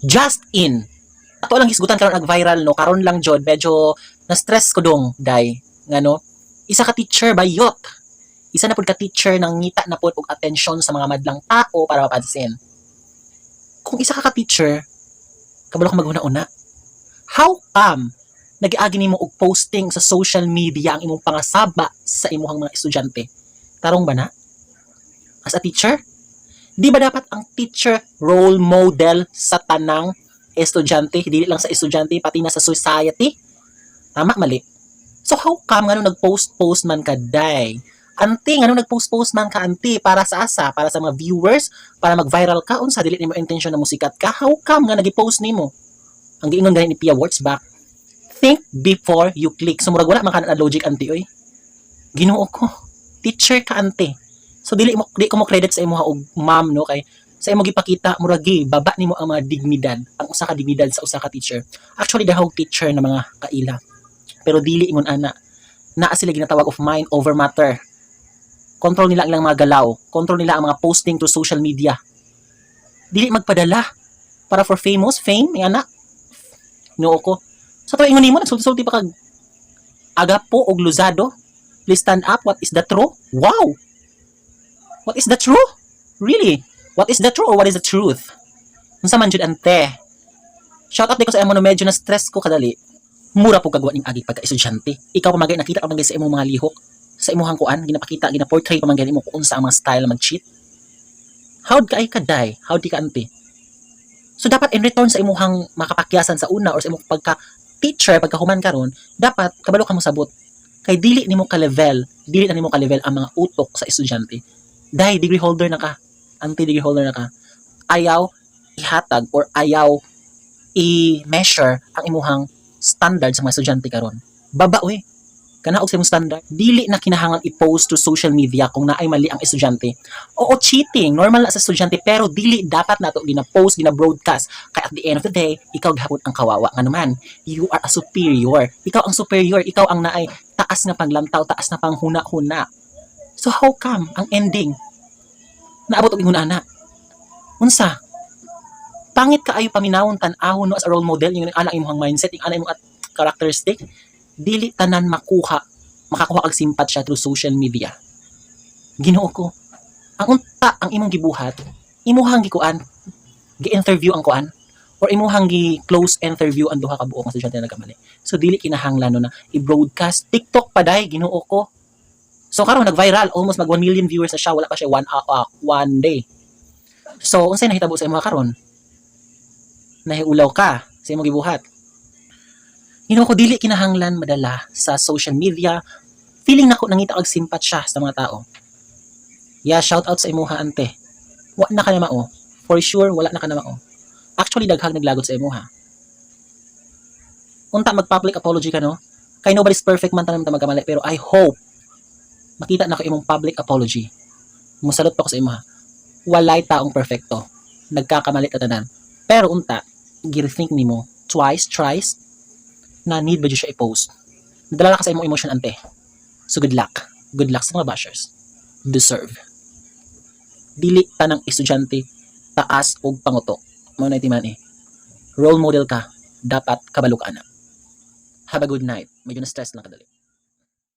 Just in. Ato lang hisgutan karon, nag-viral, no, karon lang jud. Medyo na-stress ko dong day ngano isa ka teacher bayot. Isa na pud ka teacher nang ngita na pud og atensyon sa mga madlang tao para mapansin. Kung isa ka teacher, kabalo ka maghuna-una. How come nagiagi nimo og posting sa social media ang imong pangasaba sa imong mga estudyante? Tarong ba na? As a teacher, di ba dapat ang teacher role model sa tanang estudyante, dili lang sa estudyante, pati na sa society? Tama, mali? So how come ngano nag-post-post man ka, day? Ante, ngano nag-post-post man ka, ante? Para sa asa? Para sa mga viewers? Para mag-viral ka? Unsa, dili nimo intention na musikat ka? How come nga nag-post nimo? Ang giingon gani ni Pia Wurtzbach, "Think before you click." So murag wala man ka na logic, ante, oy. Ginoo ko. Teacher ka, ante. So dili mo di ko mo credit sa imuha og ma'am, no, kay sa imo gipakita murag baba nimo ang mga dignidad, ang usa ka dignidad sa usa ka teacher. Actually, dahog teacher na mga kaila. Pero dili ingon ana. Naa sila ginatawag of mind over matter. Control nila ang ilang mga galaw, control nila ang mga posting to social media. Dili magpadala para for famous, fame, yung ana. Ginoo ko. Sa to ingon nimo, nagsulti-sulti pa kag Agapo og Luzado. Please stand up. What is the truth? Wow! What is the truth? Really? What is the truth or what is the truth? Unsa man jud, ante? Shout out ko sa imo no, medyo na stress ko kadali. Mura po kagwa ning agi pagka estudyante. Ikaw pa magay nakita pa magay sa imong mga lihok sa imong kuan, ginapakita, gina-portray pa man gani mo kung unsa ang mga style na mag-cheat. How ka ay kaday? How di ka, ante? So dapat in return sa imuhang makapakyasan sa una or sa imong pagka teacher pagka human karon, dapat kabalo ka mo sabot. Kay dili nimo ka level, dili na nimo ka level ang mga utok sa estudyante. Dahil degree holder na ka, anti degree holder na ka. Ayaw ihatag or ayaw i-measure ang imuhang standard sa mga estudyante karon. Baba oy. Kana og sa imong standard, dili na kinahanglan i-post to social media kung naay mali ang estudyante. Oo, cheating, normal na sa estudyante, pero dili dapat nato gina-post, gina-broadcast. Kay at the end of the day, ikaw gihapon ang kawawa. Ngano man, you are a superior. Ikaw ang superior, ikaw ang naay taas nga paglantaw, taas na panghuna-huna. So how come ang ending naabot og ingon ana? Unsa? Pangit kaayo paminawon, tan-awon, no, as a role model yung ana imong mindset, yung ana imong at characteristic. Dili tanan makuha makakuha kag simpatsya through social media. Ginoo ko. Ang unta ang imong gibuhat, imuhang gikuan, gi-interview ang kuan or imuhang gi close interview ang duha ka buok nga estudyante na nagkamali. So dili kinahanglan, no, na i-broadcast TikTok pa day, Ginoo ko. So karon nag-viral, almost mag 1 million viewers na siya, wala pa siya one day. So unsay nahitabo sa imuha karon? Nahiulaw ka sa imong gibuhat. Ginoo ko, dili kinahanglan madala sa social media. Feeling nako nangita og simpatsya sa mga tao. Yeah, shout out sa imuha, ante. Wa na ka na mao. For sure, wala na ka na mao. Actually, daghang naglagot sa imuha. Unta mag-public apology ka, no? Kay nobody's perfect man, tanan ta magkamali, pero I hope makita na ko imong public apology. Musalot pa ko sa imuha. Walay taong perfecto. Nagkakamali ta tanan. Pero unta, gi-rethink nimo twice, thrice, na need ba jud siya i-post. Nadala ka sa imong emotion, ante. So good luck. Good luck sa mga bashers. Deserve. Dili tanang estudyante taas og pangutok. Mao na timan eh. Role model ka, dapat kabalo ka na. Have a good night. Medyo na-stress lang kadali.